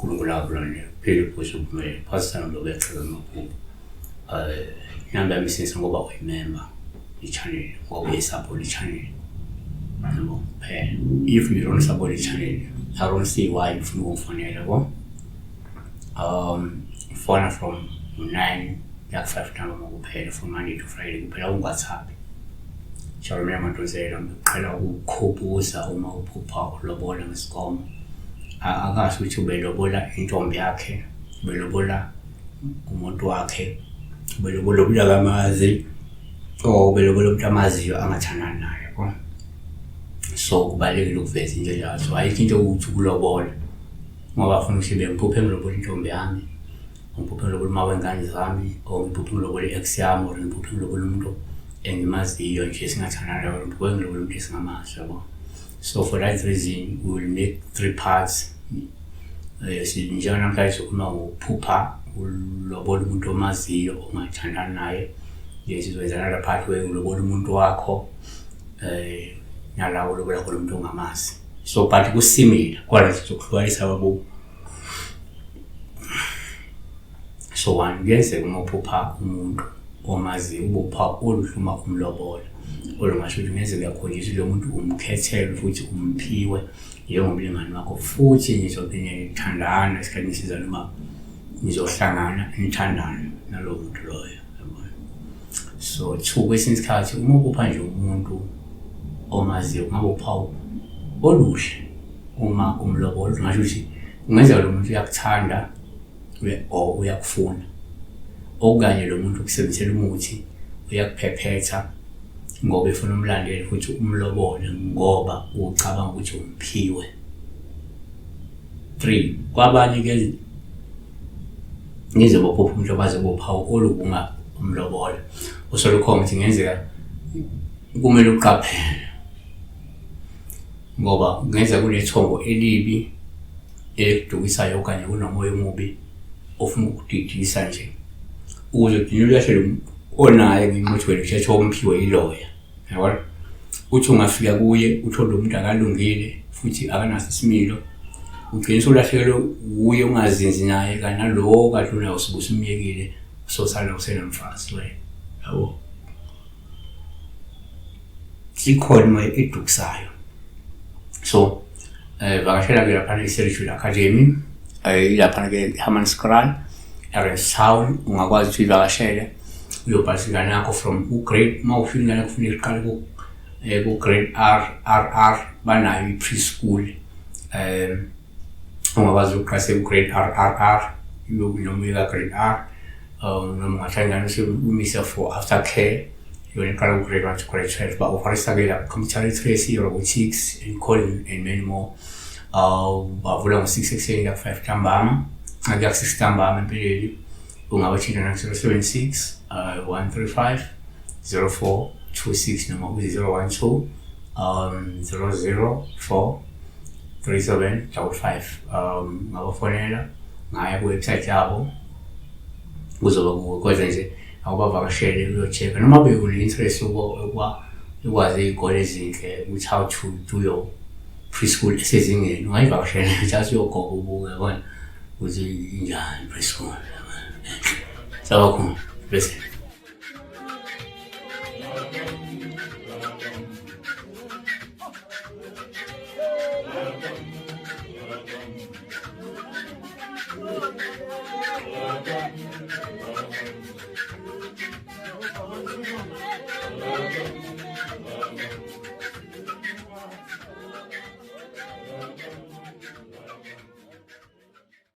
uNkulunkulu akulonde phela uphusha uphumelele phasisana lo uyachaza amaphupho. Inamba yami isebenzisa ngoba uyimemba i-channel, ngoba uyi-support i-channel, yabo phela. If you don't support i-channel, I don't see why ufuna ukungifonela, yabo. Fona from 9 kuya ku-5 ntambama kuphela, from Monday to Friday kuphela, ku-WhatsApp. Jeremiah Madonsela, ngiqhela ukukhuphuza uma uphupha ulobola ngesikomo. Akasho ukuthi ubelobola intombi yakhe, ubelobola umuntu wakhe, ubelobola umuntu akamazi, or ubelobola umuntu amaziyo angathandani naye, yabo. So kubalulekile ukuveza into enjalo. So ayikho into yokuthi ukulobola ngoba afuna ukuthi bengiphuphe ngilobola intombi yami, ngiphuphe ngilobola uma wengane zami, or ngiphuphe ngilobola i-ex yami, or ngiphuphe ngilobola umuntu engimaziyo nje esingathandani naye, or ngiphuphe ngilobola umuntu esingamazi, yabo. So for that reason we will make three parts. Njenganamhlanje sizokhuluma ngokuphupha ulobola umuntu omaziyo ongathandani naye. Then sizokwenza another part where ulobola umuntu wakho, nala ulobola khona umuntu ongamazi. So but kusimile kodwa sizokuhlukanisa babo. So one, kuyenzeka uma uphupha umuntu omaziyo ube uphawu oluhle uma umlobola, olungasho ukuthi kungenzeka uyakhonjiswa lo muntu, umkhethele futhi umphiwe njengomlingani wakho, futhi nizobe nithandana esikhathini esizayo noma nizohlangana nithandane nalowo muntu loyo, yabona. So two, kwesinye isikhathi uma uphupha nje umuntu omaziyo kungaba uphawu oluhle uma umlobola, ngasho ukuthi kungenzeka lo muntu uyakuthanda or uyakufuna, okanye lo muntu ukusebenzisela umuthi, uyakuphephetha ngoba efuna umlandele futhi umlobole ngoba ucabanga ukuthi umphiwe. Three, kwabanye ke ngize bophupha umuntu abaze bophawu olubunga umlobola, usola ukhomba ukuthi kungenzeka kumele uqaphele ngoba kungenzeka kunethongo elibi elikudukisayo okanye kunomoya omubi ofuna ukukudidisa nje ukuze ugcine ulahlele onaye ngenxa yokuthi wena uthethe omphiwe yiloya, yabona. Uthi ungafika kuye uthole lo muntu akalungile futhi akanaso isimilo, ugcine usulahlekelwe wuye, ungazinzi naye, kanti nalowo kade unawo usuke usumyekile, usosala usenomfazi wena, yabo. Ikhona imoya edukisayo. So vakashela ke laphana i-Sergio Academy, ilaphana ke Hammanskraal, Town, ungakwazi ukuthi uyivakashele uyobhalisa ingane yakho from ku-grade, uma ufika ingane yakho kufuneka iqale ku-grade R R R, banayo i-preschool, ungakwazi ukuqala ku-grade R R R noma uye ka-grade R, noma ungahlala ingane umise for after care, yona iqala ku-grade 1 to grade 12. Ba-offerisa-ke lapho computer literacy, robotics and coding and many more. Bavula ngo-6 ekuseni kuya ku-5 ntambama, kuya ku-6 ntambama empeleni. Ungabathinta na 076 135 0426 noma ku-012 004 3755. Ngabafonela ngaya ku-website yabo, kuzoba kuwe, kodwa nje awubavakashele uyo-check-a noma be une-interest ukwazi iy'kole ezinhle ukuthi how to do your preschool esezingeni, ungayivakashela just uyogoba ubuke, yabona, ukuthi injani preschool. Sabakhona bese.